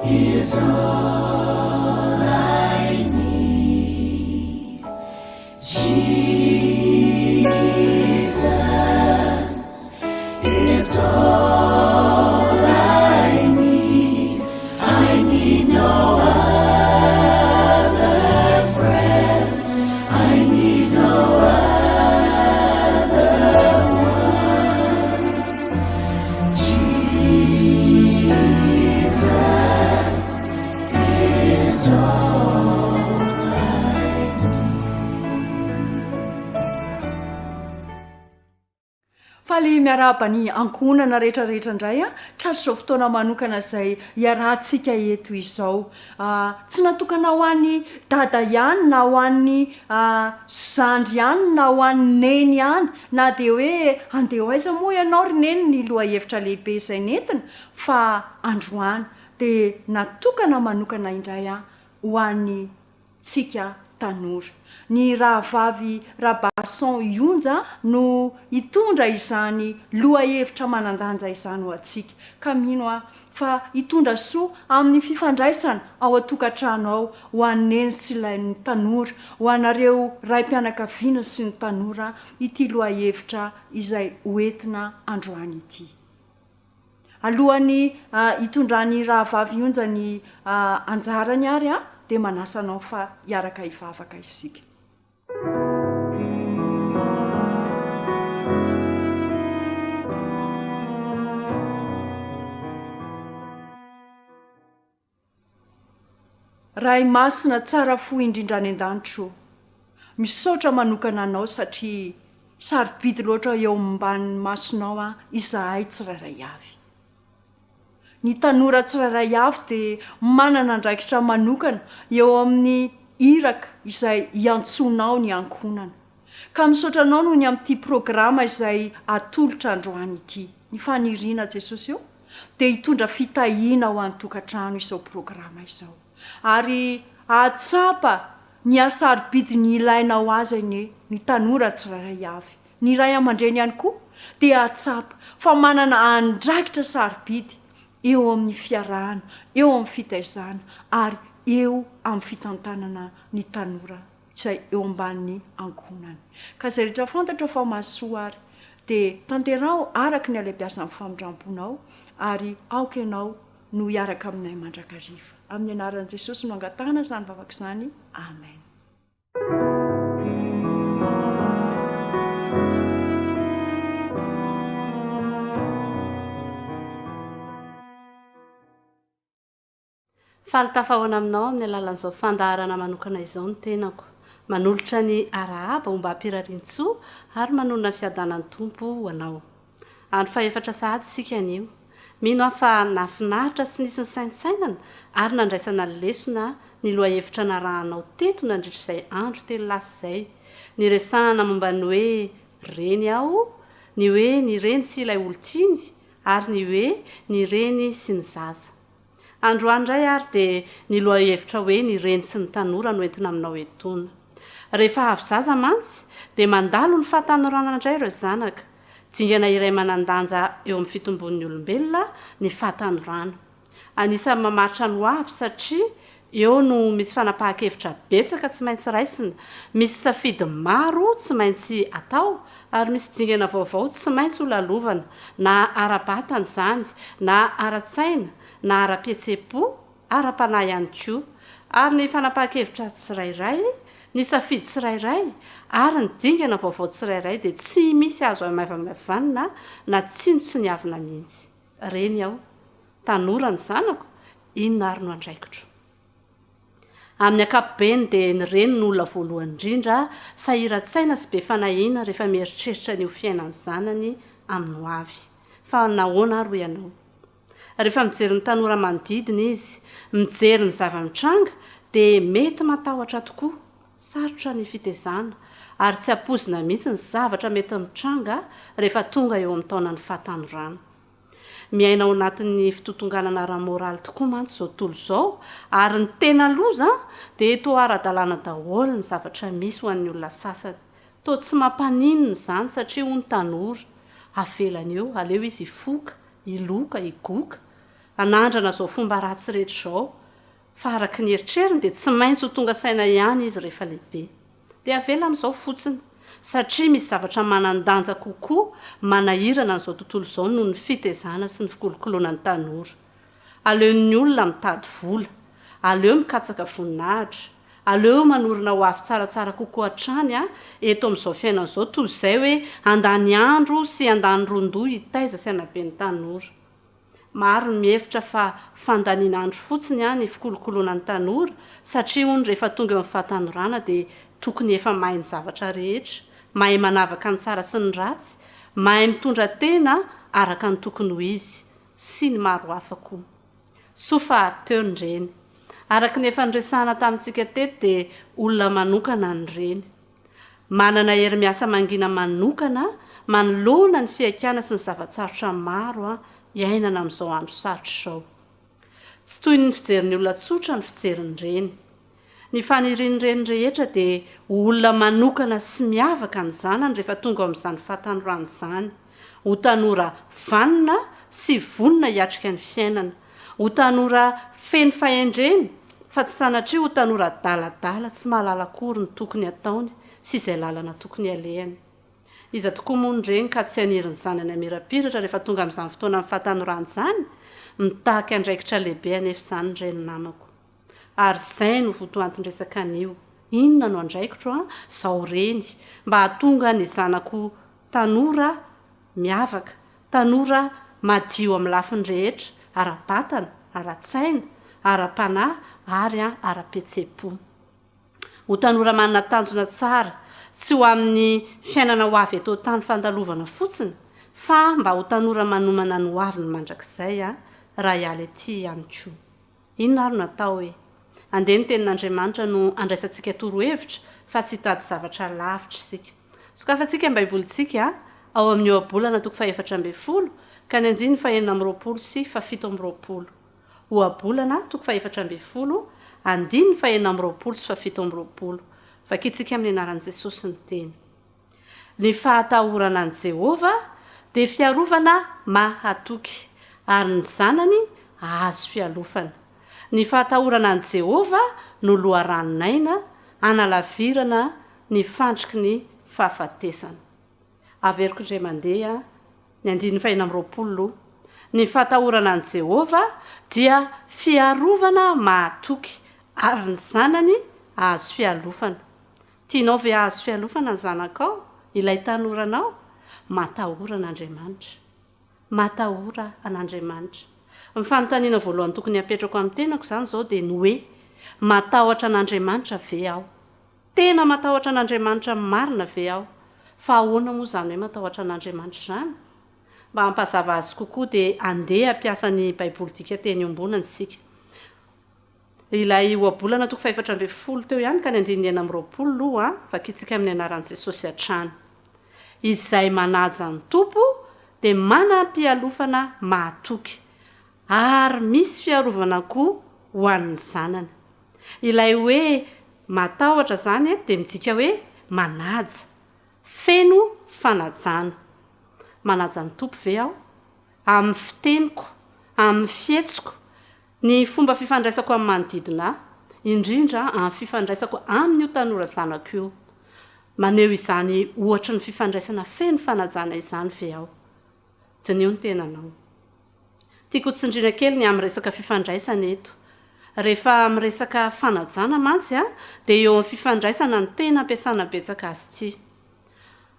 is all I need. Jesus is all I need. I need no other friend. I need no other one. Jesus is all I Faly miarahaba ny ankohonana rehetra rehetra indray an, tratr'izao fotoana manokana izay iarahantsika eto izao. Tsy natokana ho an'i Dada ihany na ho an'ny zandry ihany na ho an'i Neny ihany na dia hoe handeha ho aiza moa ianao ry Neny ny lohahevitra lehibe izay nentina fa androany dia natokana manokana indray an ho an'i tsika tanora. Ny rahavavy Rabarison Ionja no hitondra izany lohahevitra manan-danja izany ho antsika, ka mino aho fa hitondra soa amin'ny fifandraisana ao an-tokantrano ao ho an'i Neny sy ilay ny tanora, ho anareo raim-pianakaviana sy ny tanora ity lohahevitra izay hoentina androany ity. Alohan'ny hitondran'ny rahavavy Onja ny anjarany ary dia manasa anao fa hiaraka hivavaka isika. Ray Masina tsara fo indrindra any an-danitra o! Misaotra manokana Anao satria sarobidy loatra eo ambanin'ny masonao an izahay tsirairay avy. Ny tanora tsirairay avy dia manana andraikitra manokana eo amin'ny iraka izay iantsoanao ny ankohonana. Ka misaotra Anao noho ny amin'ity programa izay atolotra androany ity. Ny faniriana Jesosy o! dia hitondra fitahiana ho an'ny tokantrano izao programa izao. Ary hahatsapa ny hasarobidin'ny ilaina ho azy anie ny tanora tsirairay avy. Ny ray aman-dreny ihany koa dia hahatsapa fa manana andraikitra sarobidy eo amin'ny fiarahana, eo amin'ny fitaizana ary eo amin'ny fitantanana ny tanora izay eo ambanin'ny ankohonany. Ka izay rehetra fantatro fa mahasoa ary dia tanteraho araka ny halebiazan'ny famindram-ponao ary aoka Ianao no hiaraka aminay mandrakariva. Amin'ny anaran'i Jesosy no angatahana izany vavaka izany. Amen. Faly tafahaona aminao amin'ny alalan'izao fandaharana manokana izao ny tenako. Manolotra ny arahaba ombam-pirarian-tsoa ary manonona ny fiadanan'ny Tompo ho anao. Andro fahefatra sahady isika anio. Mino aho fa nahafinaritra sy nisy nisaintsainana ary nandraisana lesona ny lohahevitra narahanao teto nandritra izay andro telo lasa izay. Niresahana momba ny hoe Reny aho, ny hoe ny reny sy ilay olon-tiany ary ny hoe ny reny sy ny zaza. Androany indray ary dia ny lohahevitra hoe ny reny sy ny tanora no entina aminao etoana. Rehefa avy zaza mantsy dia mandalo ny fahatanorana indray ireo zanaka. Dingana iray manan-danja eo amin'ny fitombon'ny olombelona ny fahatanorana. Anisan'ny mamaritra ny hoavy satria eo no misy fanapahan-kevitra betsaka tsy maintsy raisina, misy safidy maro tsy maintsy atao ary misy dingana vaovao tsy maintsy ho lalovana, na ara-batana izany, na ara-tsaina, na ara-pihetseham-po, ara-panahy ihany koa. Ary ny fanapahan-kevitra tsirairay, ny safidy tsirairay, ary ny dingana vaovao tsirairay dia tsy misy azo hamaivamaivanina na tsinontsiniavina mihitsy. Reny aho. Tanora ny zanako, inona ary no andraikitro? Amin'ny ankapobeny dia ny reny no olona voalohany indrindra sahiran-tsaina sy be fanahiana rehefa mieritreritra ny ho fiainan'ny zanany amin'ny ho avy. Fa nahoana ary hoy ianao? Rehefa mijery ny tanora manodidina izy, mijery ny zava-mitranga dia mety matahotra tokoa. Sarotra ny fitezana ary tsy ampoizina mihitsy ny zavatra mety mitranga rehefa tonga eo amin'ny taonan'ny fahatanorana. Miaina ao anatin'ny fitotonganana ara-moraly tokoa mantsy izao tontolo izao ary ny tena loza dia toa ara-dalàna daholo ny zavatra misy ho an'ny olona sasany. Toa tsy mampaninona izany satria hono tanora. Avelany eo, aleo izy hifoka, hiloka, higoka. Hanandrana izao fomba ratsy rehetra izao, fa araka ny eritreriny dia tsy maintsy ho tonga saina ihany izy rehefa lehibe. Dia avela amin'izao fotsiny, satria misy zavatra manan-danja kokoa manahirana an'izao tontolo izao noho ny fitezana sy ny fikolokoloana ny tanora. Aleon'ny olona mitady vola, aleo mikatsaka voninahitra, aleo manorina ho avy tsaratsara kokoa hatrany eto amin'izao fiainana izao toy izay hoe handany andro sy handany ron-doha hitaiza sy hanabe ny tanora. Maro ny mihevitra fa fandaniana andro fotsiny ny fikolokoloana ny tanora satria hono rehefa tonga eo amin'ny fahatanorana dia tokony efa mahay ny zavatra rehetra, mahay manavaka ny tsara sy ny ratsy, mahay mitondra tena araka ny tokony ho izy, sy ny maro hafa koa. Soa fa teo ny reny. Araka ny efa noresahana tamintsika teto dia olona manokana ny reny. Manana hery miasa mangina manokana manoloana ny fihaikana sy ny zava-tsarotra maro iainana amin'izao andro sarotra izao. Tsy toy ny fijerin'ny olona tsotra ny fijerin'ny reny. Ny fanirian'ny reny rehetra dia ho olona manokana sy miavaka ny zanany rehefa tonga ao amin'izany fahatanorana izany. Ho tanora vanona sy vonona hiatrika ny fiainana. Ho tanora feno fahendrena fa tsy sanatria ho tanora adaladala tsy mahalala akory ny tokony hataony sy izay lalana tokony halehany. Iza tokoa moa ny reny ka tsy haniry ny zanany hamirapiratra rehefa tonga amin'izany fotoanan'ny fahatanorana izany? Mitaky andraikitra lehibe anefa izany ny reny namako. Ary izay no votoanton-dresaka anio, inona no andraikitro an, izao reny, mba hahatonga ny zanako tanora miavaka, tanora madio amin'ny lafiny rehetra, ara-batana, ara-tsaina, ara-panahy ary ara-pihetseham-po. Ho tanora manana tanjona tsara, tsy ho amin'ny fiainana ho avy eto an-tany fandalovana fotsiny, fa mba ho tanora manomana ny hoaviny mandrakizay raha hiala ety ihany koa. Inona ary no atao e? Andeha ny Tenin'Andriamanitra no andraisantsika torohevitra fa tsy hitady zavatra lavitra isika. Sokafantsika ny Baibolintsika ao amin'ny Ohabolana toko fahefatra ambinifolo ka ny andininy fahenina amby roapolo sy fahafito amby roapolo. Ohabolana toko fahefatra ambinifolo, andininy fahenina amby roapolo sy fahafito amby roapolo. Vakintsika amin'ny anaran'i Jesosy ny teny. Ny fahatahorana an'i Jehovah dia fiarovana mahatoky, ary ny zanany hahazo fialofana. Ny fahatahorana an'i Jehovah no loharanon'aina hanalavirana ny fandriky ny fahafatesana. Averiko indray mandeha ny andininy fahenina amby roapolo, Ny fahatahorana an'i Jehovah dia fiarovana mahatoky, ary ny zanany hahazo fialofana. Tianao ve hahazo fialofana ny zanakao, ilay tanoranao? Matahora an'Andriamanitra. Matahora an'Andriamanitra. Ny fanontaniana voalohany tokony hapetrako amin'ny tenako izany izao dia ny hoe, Matahotra an'Andriamanitra ve aho? Tena matahotra an'Andriamanitra marina ve aho? Fa ahoana moa izany hoe matahotra an'Andriamanitra izany? Mba hampazava azy kokoa dia andeha hampiasa ny Baiboly dikanteny iombonana isika. Ilay ohabolana toko fahefatra ambinifolo teo ihany ka ny andininy 26 loha vakintsika amin'ny anaran'i Jesosy hatrany. Izay manaja ny Tompo dia manam-pialofana mahatoky, ary misy fiarovana koa ho an'ny zanany. Ilay hoe matahotra izany eto dia midika hoe manaja, feno fanajana. Manaja ny Tompo ve aho? Amin'ny fiteniko, amin'ny fihetsiko, Ny fomba fifandraisako amin'ny manodidina ahy, indrindra amin'ny fifandraisako amin'io tanora zanako io. Maneho izany ohatry ny fifandraisana feno fanajana izany ve aho? Diniho ny tenanao. Tiako hotsindriana kely ny amin'ny resaka fifandraisana eto. Rehefa miresaka fanajana mantsy dia eo amin'ny fifandraisana no tena ampiasana betsaka azy ity.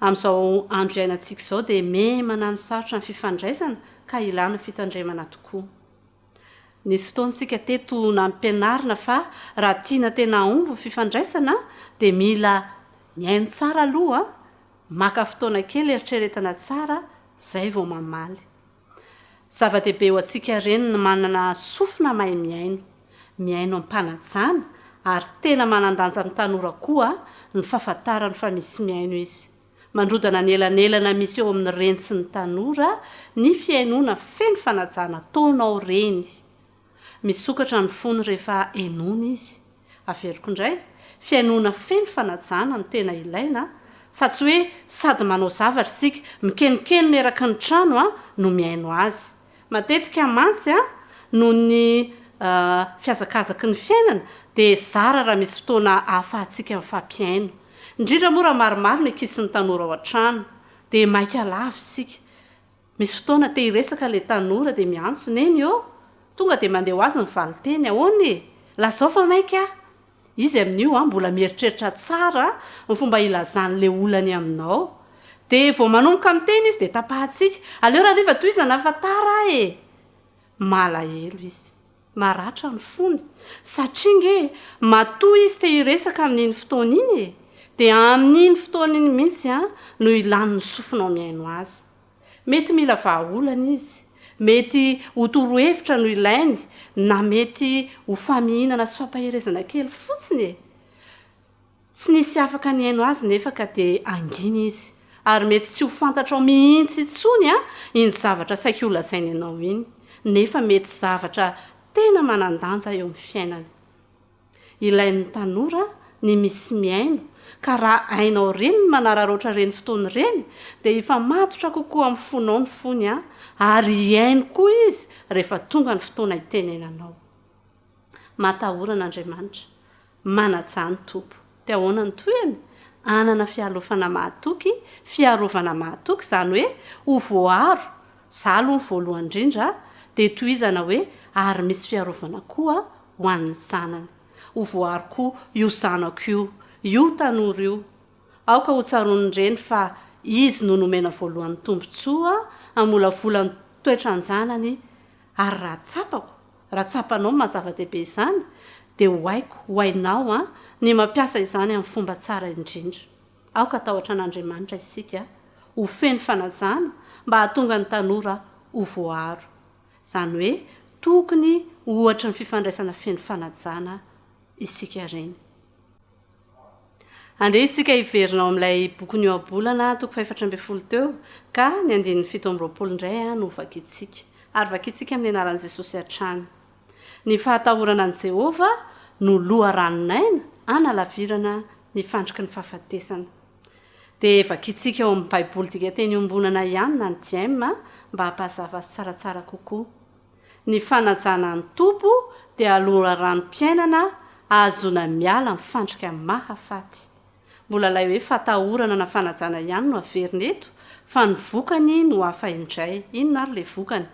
Amin'izao andro iainantsika izao dia miha mananosarotra ny fifandraisana ka ilana fitandremana tokoa. Nisy fotoana isika teto nampianarina fa raha tiana tena hahomby ny fifandraisana dia mila mihaino tsara aloha, maka fotoana kely eritreretana tsara izay vao mamaly. Zava-dehibe ho antsika reny ny manana sofina mahay mihaino, mihaino am-panajana ary tena manan-danja amin'ny tanora koa ny fahafantarany fa misy mihaino izy. Mandrodana ny elanelana misy eo amin'ny reny sy ny tanora ny fihainoana feno fanajana ataonao reny. Misokatra ny fony rehefa henoina izy. Averiko indray, fihainoana feno fanajana no tena ilaina fa tsy hoe sady manao zavatra isika, mikenokenona eraky ny trano no mihaino azy. Matetika mantsy. Noho ny fihazakazaky ny fiainana dia zara raha misy fotoana ahafahantsika mifampihaino. Indrindra moa raha maromaro ny ankizy sy ny tanora ao an-trano. Dia maika lava isika. Misy fotoana te hiresaka ilay tanora dia miantso, Neny ô! Tonga dia mandeha ho azy ny valin-teny, Ahoana e? Lazao fa maika aho! Izy amin'io an, mbola mieritreritra tsara ny fomba hilazany ilay olany aminao. Dia vao manomboka miteny izy dia tapahantsika, Aleo rahariva tohizana fa tara aho e! Malahelo izy. Maratra ny fony. Satria nge matoa izy te hiresaka amin'iny fotoana iny e! Dia amin'iny fotoana iny mihitsy an no ilany ny sofinao mihaino azy. Mety mila vahaolana izy, mety ho torohevitra no ilainy na mety ho famihinana sy fampaherezana kely fotsiny e! Tsy nisy afaka nihaino azy nefa ka dia hangina izy, ary mety tsy ho fantatrao mihitsy intsony iny zavatra saiky holazainy anao iny, nefa mety zavatra tena manan-danja eo amin'ny fiainany. Ilain'ny tanora ny misy mihaino, ka raha hainao ireny ny manararaotra ireny fotoana ireny, dia hifamatotra kokoa amin'ny fonao ny fony, ary hihaino koa izy rehefa tonga ny fotoana hitenenanao. Matahora an'Andriamanitra. Manajà ny Tompo. Dia ahoana ny tohiny? Hanana fialofana mahatoky, fiarovana mahatoky, izany hoe ho voaaro, za aloha ny voalohany indrindra, dia tohizana hoe ary misy fiarovana koa ho an'ny zanany. Ho voaaro koa io zanako io, io tanora io. Aoka ho tsaroan'ny reny fa izy no nomena voalohany tombontsoa hamolavola ny toetran-janany ary raha tsapako, Raha tsapanao ny maha zava-dehibe izany, dia ho haiko, ho hainao an, ny mampiasa izany amin'ny fomba tsara indrindra. Aoka hatahotra an'Andriamanitra isika, ho feno fanajana, mba hahatonga ny tanora ho voaaro. Izany hoe tokony ho ohatry ny fifandraisana feno fanajana isika reny. Andeha isika hiverina ao amin'ilay bokin'ny Ohabolana toko fahefatra ambin'ny folo teo, ka ny andininy 27 indray no hovakintsika. Ary vakintsika amin'ny anaran'i Jesosy hatrany. Ny fahatahorana an'i Jehovah no loharanon'aina hanalavirana ny fandriky ny fahafatesana. Dia vakintsika ao amin'ny Baiboly Dikanteny Iombonana ihany na ny Diem mba hampahazava azy tsaratsara kokoa. Ny fanajana ny Tompo dia loharanom-piainana ahazoana miala amin'ny fandrika mahafaty. Mbola ilay hoe fatahorana na fanajana ihany no averina eto fa ny vokany no hafa indray. Inona ary ilay vokany?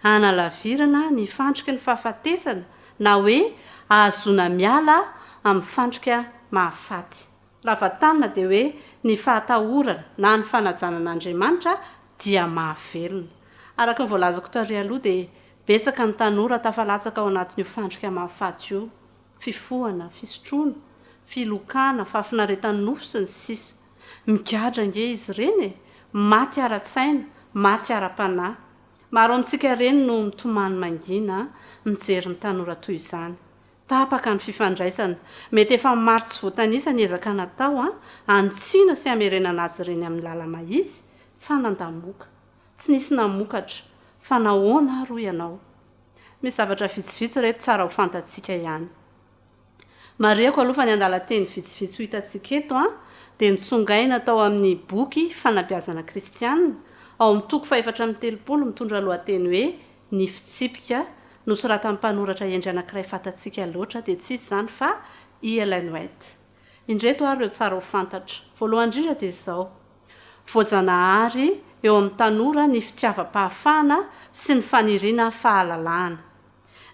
Hanalavirana ny fandriky ny fahafatesana na hoe ahazoana miala amin'ny fandrika mahafaty. Raha vantanina dia hoe ny fahatahorana na ny fanajana an'Andriamanitra dia mahavelona. Araka ny voalazako tary aloha dia betsaka ny tanora tafalatsaka ao anatin'io fandrika mahafaty io, fifohana, fisotroana, filokana, fahafinaretan'ny nofo sy ny sisa Migadra ange izy ireny e! Maty ara-tsaina, maty ara-panahy. Maro amintsika reny no mitomany mangina mijery ny tanora toy izany. Tapaka ny fifandraisana. Mety efa maro tsy voatanisa ny ezaka natao hanitsiana sy hamerenana azy ireny amin'ny lala-mahitsy fa nandamoka. Tsy nisy namokatra. Fa nahoana ary hoy ianao? Misy zavatra vitsivitsy ireto tsara ho fantatsika ihany. Marihako aloha fa ny andalan-teny vitsivitsy ho hitantsika eto dia notsongaina tao amin'ny boky Fanabeazana Kristiana, ao amin'ny toko fahefatra 34 mitondra lohateny hoe Ny fitsipika, nosoratan'ny mpanoratra hendry anankiray fantatsika loatra, dia tsy iza izany fa i Ellen White. Indreto ary ireo tsara ho fantatra. Voalohany indrindra dia izao, Voajanahary eo amin'ny tanora ny fitiavam-pahafahana sy ny faniriana fahalalahana.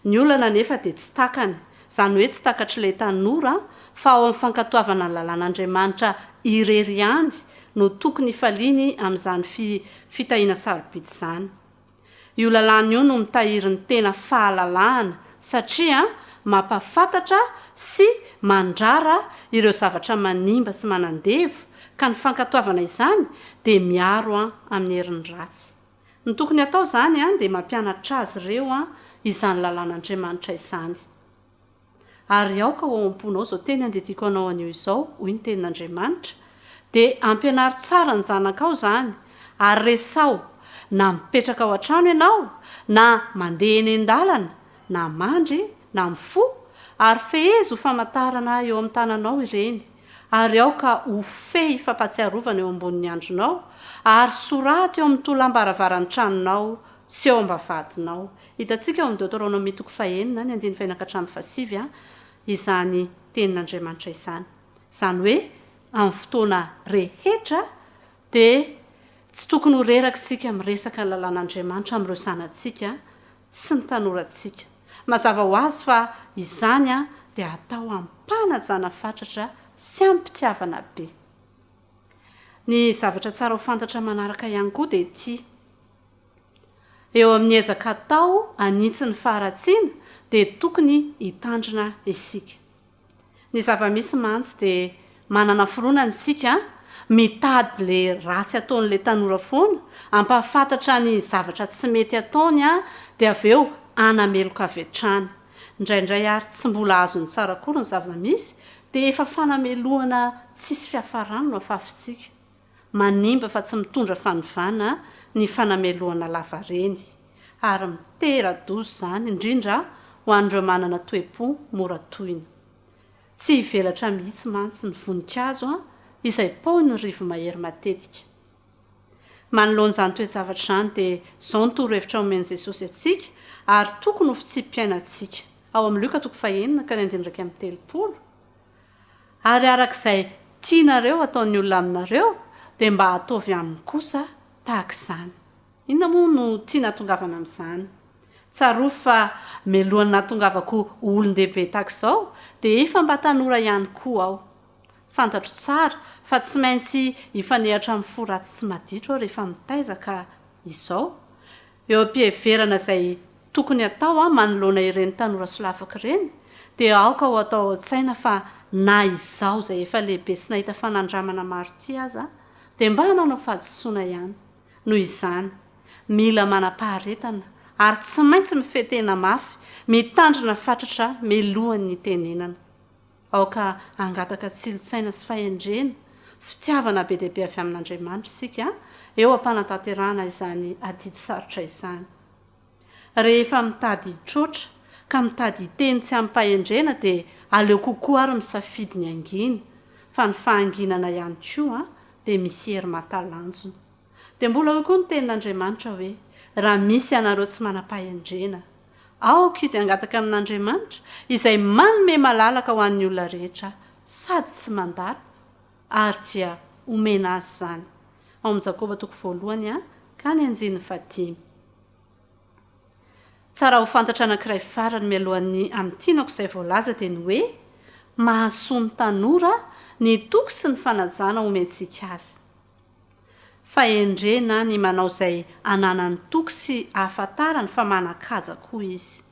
Ny olana anefa dia tsy takany, izany hoe tsy takatr'ilay tanora fa ao amin'ny fankatoavana ny lalàn'Andriamanitra irery ihany no tokony hifaliany amin'izany fitahiana sarobidy izany. Io lalàna io no mitahiry ny tena fahalalahana satria mampahafantatra sy mandrara ireo zavatra manimba sy manandevo ka ny fankatoavana izany dia miaro amin'ny herin'ny ratsy. Ny tokony hatao izany dia mampianatra azy ireo izany lalàn'Andriamanitra izany. Ary aoka ho ao am-ponao izao teny andidiako anao anio izao, hoy ny tenin'Andriamanitra, dia ampianaro tsara ny zanakao izany, ary resaho, na mipetraka ao an-trano ianao, na mandeha eny an-dalana, na mandry, na mifoha, ary fehezo ho famantarana eo amin'ny tananao ireny, ary aoka ho fehy fampahatsiarovana eo ambonin'ny andronao, ary soraty eo amin'ny tolam-baravaran'ny tranonao sy eo am-bavahadinao. Hitantsika ao amin'ny Deoteronomia toko fahenina, ny andininy fahenina ka hatramin'ny fahasivy, izany tenin'Andriamanitra izany. Izany hoe amin'ny fotoana rehetra dia tsy tokony ho reraka isika miresaka ny lalàn'Andriamanitra amin'ireo zanatsika sy ny tanorantsika. Mazava ho azy fa izany dia atao amim-panajana fatratra sy amim-pitiavana be. Ny zavatra tsara ho fantatra manaraka ihany koa dia ity, Eo amin'ny ezaka atao hanitsy ny faharatsiana dia tokony hitandrina isika. Ny zava-misy mantsy dia manana fironana isika mitady le ratsy ataon'le tanora foana, hampahafantatra ny zavatra tsy mety ataony dia avy eo hanameloka avy hatrany. Indraindray ary tsy mbola azony tsara akory ny zava-misy dia efa fanamelohana tsisy fiafarany no afafintsika. Manimba fa tsy mitondra fanovana ny fanamelohana lavareny ary mitera-doza izany indrindra ho an'ireo manana toe-po mora tohina. Tsy hivelatra mihitsy mantsy ny voninkazo izay paohin'ny rivo-mahery matetika. Manoloana izany toe-javatra izany dia izao ny torohevitra omen'i Jesosy antsika ary tokony ho fitsipi-piainantsika. Ao amin'ny Lioka toko fahenina ka ny andininy 31, Ary araka izay tianareo hataon'ny olona aminareo dia mba ataovy aminy kosa tahaka izany. Inona moa no tiana hahatongavana amin'izany? Tsarovy fa mialohan'ny nahatongavako ho olon-dehibe tahaka izao dia efa mba tanora ihany koa aho. Fantatro tsara fa tsy maintsy hifanehatra amin'ny fo ratsy sy maditra aho rehefa mitaiza ka izao. Eo am-piheverana izay tokony hatao manoloana ireny tanora solafaka ireny dia aoka ho atao ao an-tsaina fa na izaho izay efa lehibe sy nahita fanandramana maro ity aza dia mba nanao fahadisoana ihany. Noho izany, mila manam-paharetana ary tsy maintsy mifehy tena mafy, mitandrina fatratra milohan'ny hitenenana. Aoka hangataka tsilontsaina sy fahendrena, fitiavana be dia be avy amin'Andriamanitra isika eo am-panatanterahana izany adidy sarotra izany. Rehefa mitady hitroatra ka mitady hiteny tsy amim-pahendrena dia aleo kokoa ary misafidy ny hangina, fa ny fahanginana ihany koa dia misy hery mahatalanjona. Dia mbola hoy koa ny Tenin'Andriamanitra hoe, Raha misy ianareo tsy manam-pahendrena, aoka izy hangataka amin'Andriamanitra, izay manome malalaka ho an'ny olona rehetra sady tsy mandady, ary dia homena azy izany. Ao amin'ny Jakoba toko voalohany ka ny andininy fahadimy. Tsara ho fantatra anankiray farany mialohan'ny hamintinako izay voalaza dia ny hoe, mahasoa ny tanora ny toky sy ny fanajana omentsika azy. Fahendrena ny manao izay ananany toky sy ahafantarany fa manan-kaja koa izy.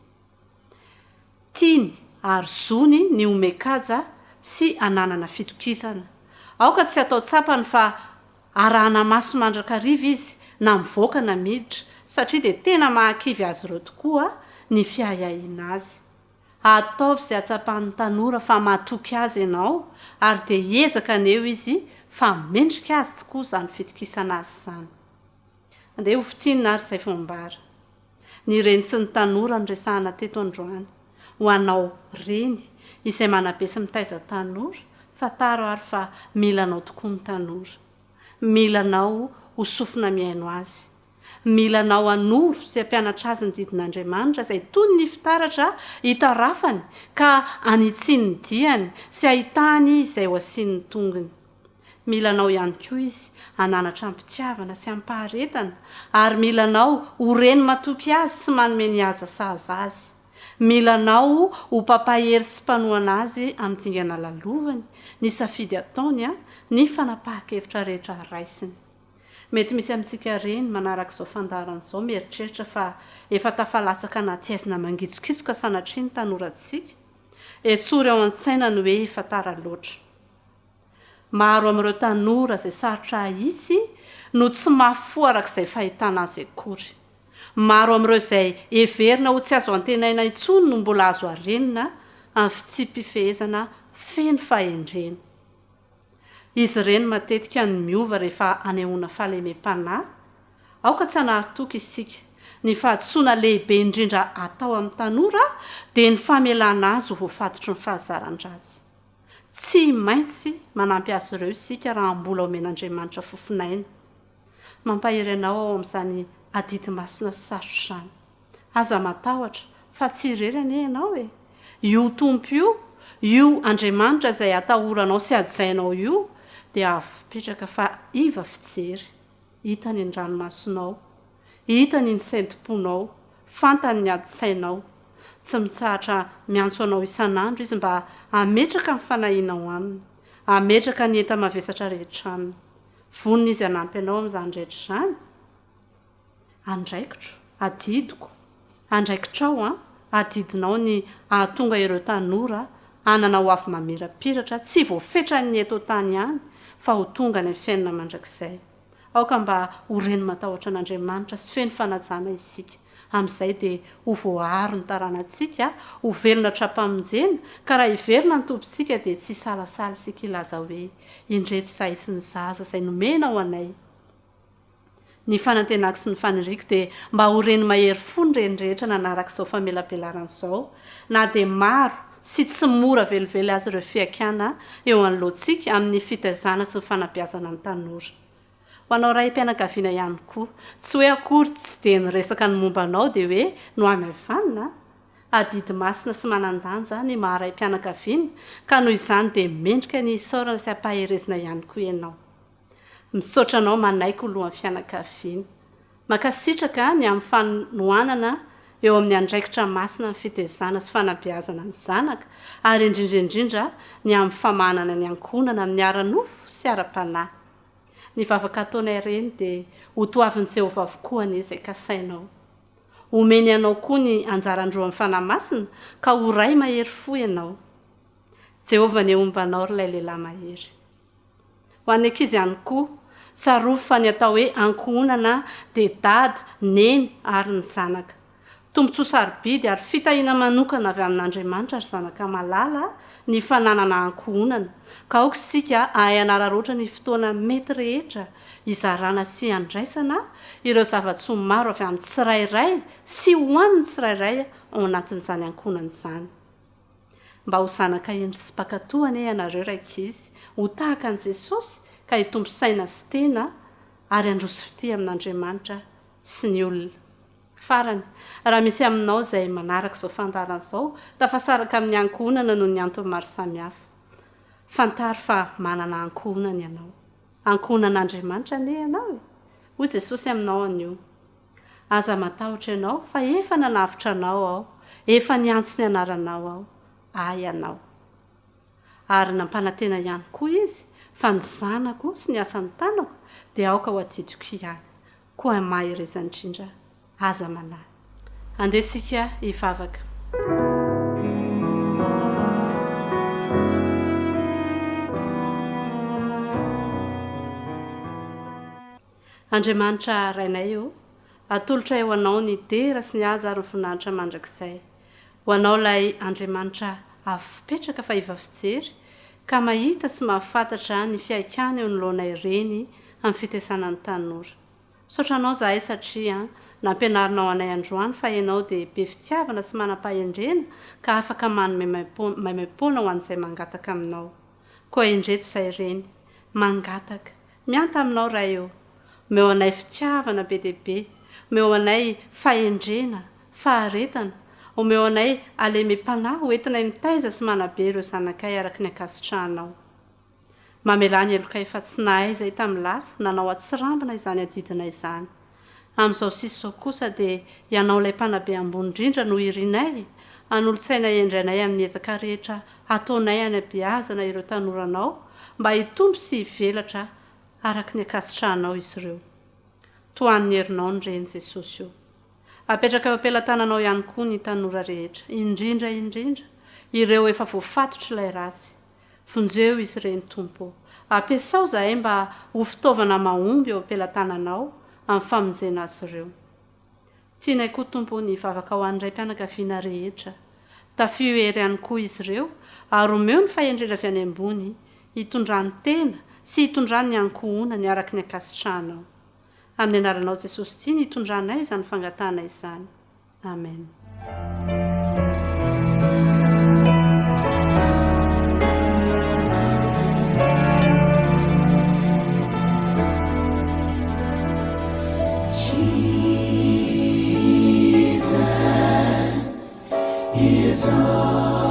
Tiany ary zony ny homen-kaja sy ananana fitokisana. Aoka tsy hatao tsapany fa arahana maso mandrakariva izy na mivoaka na miditra satria dia tena mahakivy azy ireo tokoa ny fiahiahiana azy. Ataovy izay hatsapan'ny tanora fa matoky azy ianao ary dia hiezaka haneho izy fa mendrika azy tokoa izany fitokisana azy izany. Andeha ho fintinina ary izay voambara. Ny reny sy ny tanora no resahana teto androany. Ho anao reny izay manabe sy mitaiza tanora, fantaro ary fa mila anao tokoa ny tanora. Mila anao ho sofina mihaino azy. Mila anao hanoro sy hampianatra azy ny didin'Andriamanitra izay toy ny fitaratra hitarafany ka hanitsiany ny diany sy hahitany izay ho asian'ny tongony. Mila anao ihany koa izy hananatra am-pitiavana sy amim-paharetana ary mila anao ho reny matoky azy sy manome ny haja sahaza azy. Mila anao ho mpampahery sy mpanohana azy amin'ny dingana lalovany, ny safidy ataony, ny fanapahan-kevitra rehetra raisiny. Mety misy amintsika reny manaraka izao fandaharana izao mieritreritra fa efa tafalatsaka anaty haizina mangitsokitsoka sanatria ny tanorantsika. Esory ao an-tsaina ny hoe efa tara loatra. Maro amin'ireo tanora izay sarotra ahitsy no tsy mafy fo araka izay fahitana azy akory. Maro amin'ireo izay heverina ho tsy azo antenaina intsony no mbola azo arenina amin'ny fitsipi-pifehezana feno fahendrena. Izy ireny matetika no miova rehefa anehoana fahalemem-panahy. Aoka tsy hanary toky isika. Ny fahadisoana lehibe indrindra atao amin'ny tanora dia ny famelana azy ho voafatotry ny fahazaran-dratsy. Tsy maintsy manampy azy ireo isika raha mbola omen'Andriamanitra fofon'aina. Mampahery anao ao amin'izany. Adidy masina sy sarotra izany. Aza matahotra fa tsy irery anie ianao e! Io Tompo io, io Andriamanitra izay atahoranao sy hajainao io dia avo fipetraka fa iva fijery. Hitany ny ranomasonao. Hitany ny sentom-ponao. Fantany ny adin-tsainao. Tsy mitsahatra miantso anao isan'andro Izy mba hametraka ny fanahianao Aminy, hametraka ny enta-mavesatra rehetra Aminy. Vonona Izy hanampy anao amin'izany rehetra izany. Andraikitro, adidiko, andraikitrao an, adidinao ny hahatonga ireo tanora hanana ho avy mamirapiratra, tsy voafetran'ny eto an-tany ihany, fa ho tonga any amin'ny fiainana mandrakizay. Aoka mba ho reny matahotra an'Andriamanitra sy feno fanajana isika. Amin'izay dia ho voaaro ny taranantsika, ho velona hatrampamonjena, ka raha hiverina ny Tompontsika dia tsy hisalasala isika hilaza hoe, Indreto izahay sy ny zaza izay nomena ho anay. Ny fanantenako sy ny faniriako dia mba ho reny mahery fo ny reny rehetra nanaraka izao famelabelarana izao, na dia maro sy tsy mora velively aza ireo fihaikana eo anoloantsika amin'ny fitaizana sy ny fanabeazana ny tanora. Ho anao raim-pianakaviana ihany koa, tsy hoe akory tsy dia niresaka ny momba anao dia hoe nohamaivanina, adidy masina sy manan-danja ny maha raim-pianakaviana ka noho izany dia mendrika ny hisaorana sy hampaherezina ihany koa ianao. Misaotra anao manaiky ho lohan'ny fianakaviana. Mankasitraka ny amin'ny fanohanana eo amin'ny andraikitra masina ny fitezana sy fanabeazana ny zanaka ary indrindra indrindra ny amin'ny famahanana ny ankohonana amin'ny ara-nofo sy ara-panahy. Ny vavaka ataonay reny dia ho toavin'i Jehovah avokoa anie izay kasainao. Omeny anao koa ny anjaran-droa amin'ny Fanahy Masina ka ho ray mahery fo ianao. Jehovah anie homba anao ry ilay lehilahy mahery. Ho an'ny ankizy ihany koa, tsarovy fa ny atao hoe ankohonana dia dada, neny ary ny zanaka. Tombontsoa sarobidy ary fitahiana manokana avy amin'Andriamanitra ry zanaka malala ny fananana ankohonana, ka aoka isika hahay hanararaotra ny fotoana mety rehetra hizarana sy handraisana ireo zava-tsoa maro avy amin'ny tsirairay sy ho an'ny tsirairay ao anatin'izany ankohonana izany. Mba ho zanaka hendry sy mpankatò anie ianareo rankizy, ho tahaka an'i Jesosy ka hitombo saina sy tena ary handroso fitia amin'Andriamanitra sy ny olona. Farany, raha misy aminao izay manaraka izao fandaharana izao, tafasaraka amin'ny ankohonana noho ny antony maro samihafa. Fantaro fa manana ankohonana ianao. Ankohonan'Andriamanitra anie ianao e! Hoy Jesosy aminao anio. Aza matahotra ianao fa efa nanavotra anao Aho, efa niantso ny anaranao Aho, Ahy ianao. Ary nampanantena ihany koa Izy fa ny zanako sy ny asan'ny tanako dia aoka ho adidiko ihany. Koa mahereza indrindra, aza manahy. Andeha isika hivavaka. Andriamanitra Rainay ô, atolotray ho Anao ny dera sy ny haja ary ny voninahitra mandrakizay. Ho Anao ilay Andriamanitra avo fipetraka fa iva fijery, ka mahita sy mahafantatra ny fihaikana eo anoloanay reny amin'ny fitesana ny tanora. Misaotra Anao izahay satria nampianarinao anay androany fa Ianao dia be fitiavana sy manam-pahendrena ka afaka manome maimaimpoana ho an'izay mangataka Aminao. Koa indreto izay reny, mangataka, Mianta aminao Ray o! Omeo anay fitiavana be dia be, omeo anay fahendrena, faharetana, omeo anay halemem-panahy ho entinay mitaiza sy manabe ireo zanakay araka ny ankasitrahanao. Mamelà ny helokay fa tsy nahay izay tamin'ny lasa, nanao atsirambina izany adidinay izany. Amin'izao sisa izao kosa dia Ianao ilay Mpanabe ambony indrindra no irinay hanolo-tsaina hendry anay amin'ny ezaka rehetra hataonay hanabeazana ireo tanoranao mba hitombo sy hivelatra araka ny ankasitrahanao izy ireo. Tohano ny herinao ny reny Jesosy o. Apetraka eo am-pelatananao ihany koa ny tanora rehetra, indrindra indrindra ireo efa voafatotr'ilay ratsy. Vonjeo izy ireny Tompo ô. Ampiasao izahay mba ho fitaovana mahomby eo am-pelatananao amin'ny famonjena azy ireo. Tianay koa Tompo ô ny hivavaka ho an'ny raim-pianakaviana rehetra. Tafio hery ihany koa izy ireo ary omeo ny fahendrena avy any ambony hitondrany tena sy hitondrany ny ankohonany araka ny ankasitrahanao. Amin'ny anaranao Jesosy tia ny hitondranay izany fangatahana izany. Amen. all.